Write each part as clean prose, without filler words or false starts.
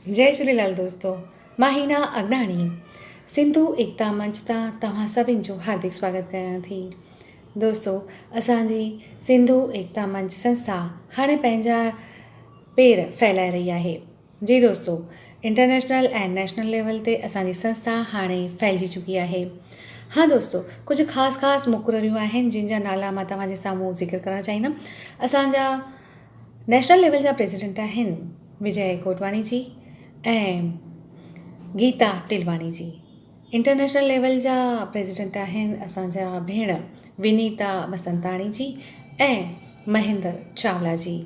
جئي جهوليلال دوستو مان هينا اگناڻي سنڌو ايڪتا منچ تان توهان سڀن جو هاردڪ سواگت ڪيان ٿي. دوستو اسان جي سنڌو ايڪتا منچ سنسٿا هاڻي پنهنجا پير ڦهلائي رهي آهي. جي دوستو انٽرنيشنل ۽ نيشنل ليول تي اسان جي سنسٿا هاڻي ڦهلجي چڪي آهي. ها دوستو ڪجهه خاص خاص مقرريون آهن جن جا نالا مان توهان جي سامهون ذڪر ڪرڻ چاهيندم. اسان جا نيشنل ليول جا پريزيڊنٽ آهن وجي ڪوٽواڻي جي ۽ گيتا ٽلواڻي جي. انٽرنيشنل ليول جا پريزيڊنٽ آهن اسان جا ڀيڻ ونيتا بسنتاڻي جي ۽ مهيندر چاولا جي.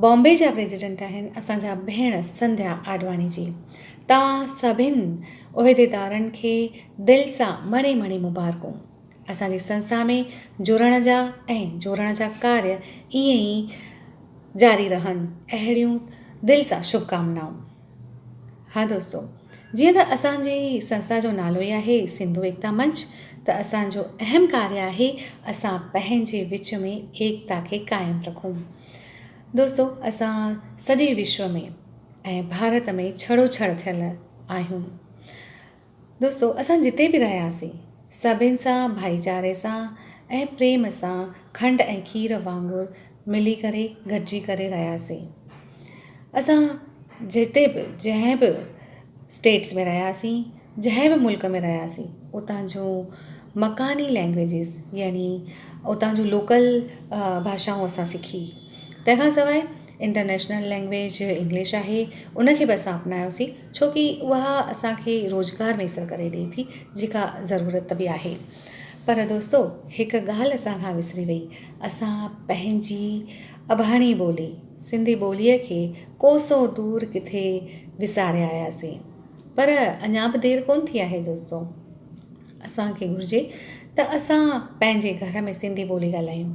بامبي جا پريزيڊنٽ آهن اسان جا ڀيڻ سنڌيا آڏواڻي جي. توهان سڀن عهديدارن کي دل سان مڙي مڙي مبارڪون. اسان جي سنسٿا ۾ جڙڻ جا ۽ جوڙڻ جا ڪاريه ائين ئي جاري رهن اهڙيون دل سان شڀڪامنائون. ها دوستو جيئن ته اسان جي سنسٿا جو نالو ئي آهي سنڌو ايڪتا منچ ته اسان جو اهم ڪاريه آهي اسان پنهنجي وچ ۾ ايڪتا کي قائم رکون. دوستو اسان سڄي وشو ۾ ۽ ڀارت ۾ ڇڙوڇڙ ٿيل آهيون. دوستو اسان جتي به رهياسين سڀن سان ڀائيچاري سان ۽ پريم سان کنڊ ۽ کير وانگر ملي ڪري گڏجي ڪري رهياسين. اسان جتي به جنهن به اسٽيٽس ۾ رهياسين جنهن به ملڪ ۾ رهياسين اتان جون مڪاني لينگويجز يعني اتان جون لوڪل ڀاشائون اسان سکي تنهن کان سواء انٽرنيشنل لينگويج انگلش آهي ان کي به اسان اپنايوسين ڇو ڪي اها اسان کي روزگار ميسر ڪري ڏئي ٿي جيڪا ضرورت به آهي پر دوستو هڪ ڳالهه اسان کان وسري وئي اسان پنهنجي اباڻي ٻولي سنڌي ٻوليء کي ڪوسو دور ڪٿي وساري آياسين پر اڃا به دير ڪونه ٿي آهي دوستو اسان کي گهرجي ته اسان پنهنجي گهر ۾ سنڌي ٻولي ڳالهايون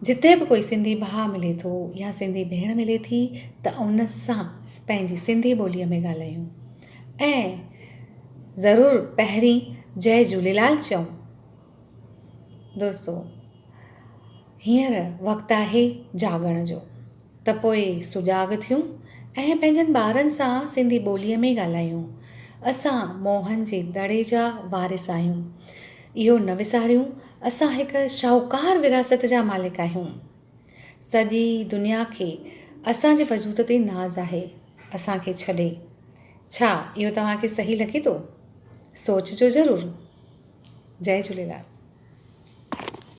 جتي به ڪوئي سنڌي ڀاء ملي ٿو يا سنڌي ڀيڻ ملي ٿي ته ان سان پنهنجي سنڌي ٻوليء ۾ ڳالهايون ۽ ضرور پهرين جئي جهوليلال چئون. دوستو هينئر وقت آهي جاڳڻ جو ته پوء سجاڳ ٿيون ۽ پنهنجن ٻارن سان سنڌي ٻوليء ۾ ڳالهايون. اسان موهن جي دڙي جا وارث آهيون. اهو نه وساريون اسان هڪ شاهوڪار وراثت جا مالڪ آهيون. سڄي دنيا کي اسان جي وجود تي ناز آهي. اسان کي ڇڏي. ڇا اهو توهان کي صحيح لڳي ٿو؟ سوچجو ضرور. جئي جهوليلال.